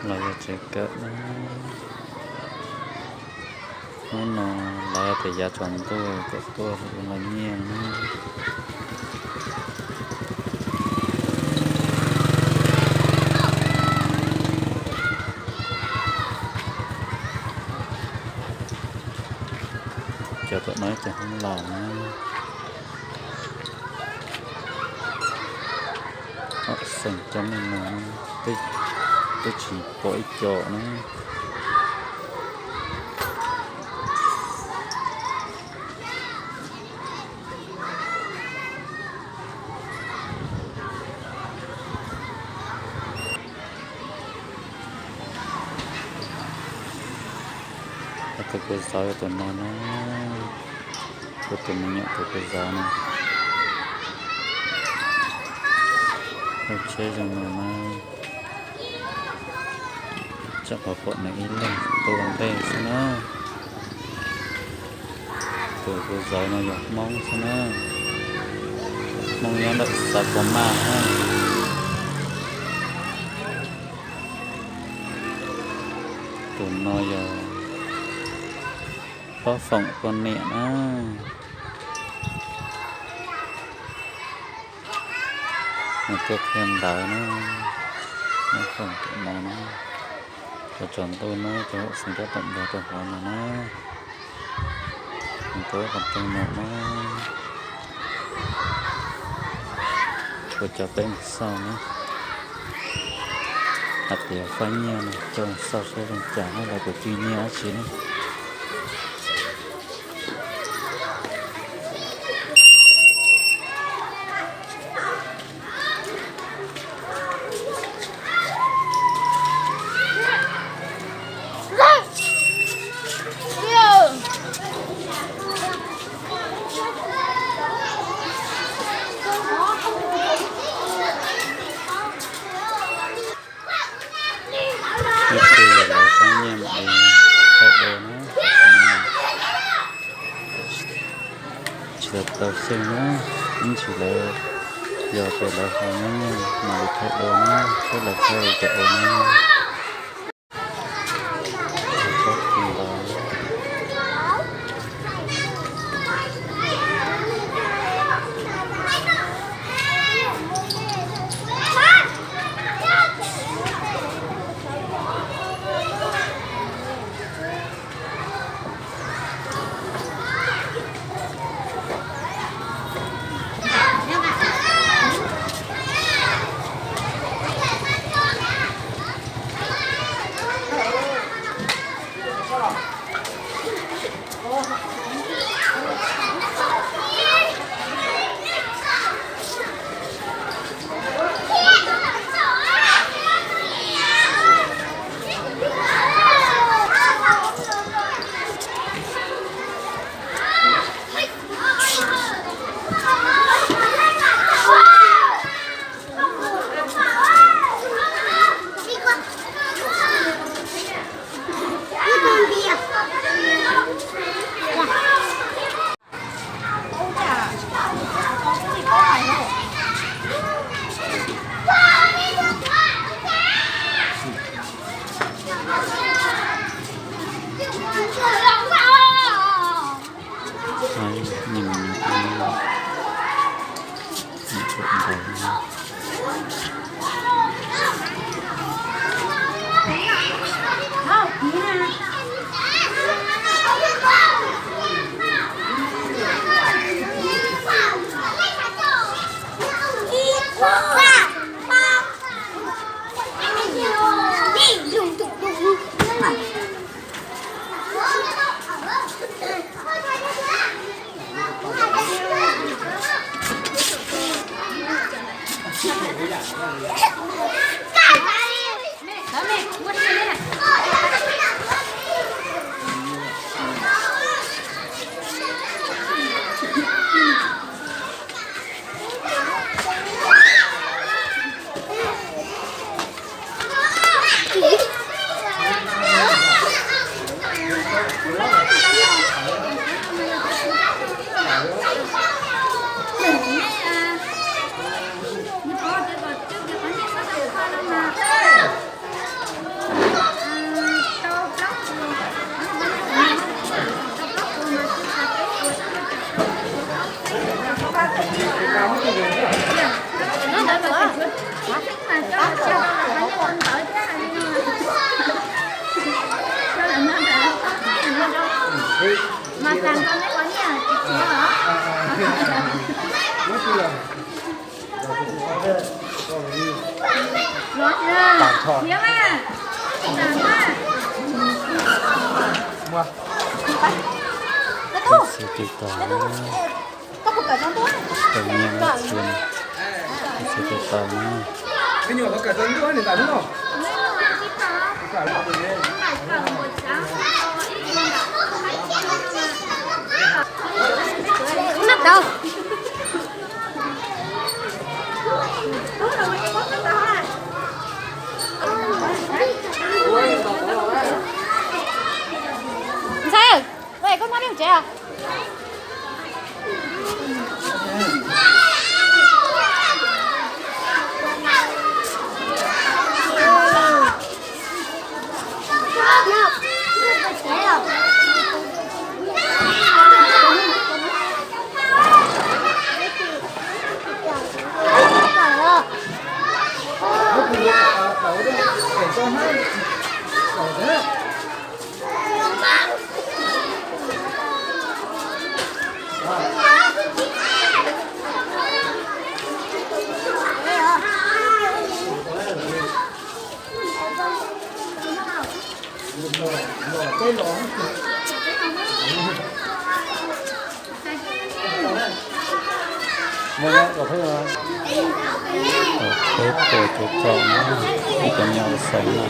Los yog tsev kawm na. Hnub no lawv tias yav tsaus ntuj kom tuaj los nyiaj na. Cov tom no ib co hnub laus na. Ob xeem coob li no, twb tsis pom ib co na. Tus kuv zov yog tus no na, kuv tus me nyuam tus kuv zov no. Lub tsheb zoo no na, tseem pom nws ib leeg tuaj ua ntej xwb na. Tus kuv zov no yog Hmoob xwb na, Hmoob nyob ntawm Xav Pos Maj na. Tus no yog Pab Foom poj niam na. Nws tuaj qhia ntawv na, nyob foom tus no na. Cov tsaus ntuj na, cov hauj xeem tab tom nkag rau hauv no na. Nws tuaj qhov twg no na. Kuv cov peb mus xauj na, hais tias faj nyiaj no coj mus xauj saib zoo cas na, lawv puas cwj nyiaj dab tsi na. Ib tug yog lawv faj nyiaj mam li thaij dua na. Tsis tau xyeej na, ib ntsis lawv yog tias lawv ho nyob nyiaj mam li thaij dua na, saib lawv thaij li cas ua na. Mas tas nrho neb qhov nyiaj tsis txiav los? Tas nrho. Txiv tub, txiv tub, tau nyiaj txiv, txiv tub tau na. Ntxhais, koj muab neb tsev os. Peb puas tsuav tsaus na, ib cov me nyuam xeem na.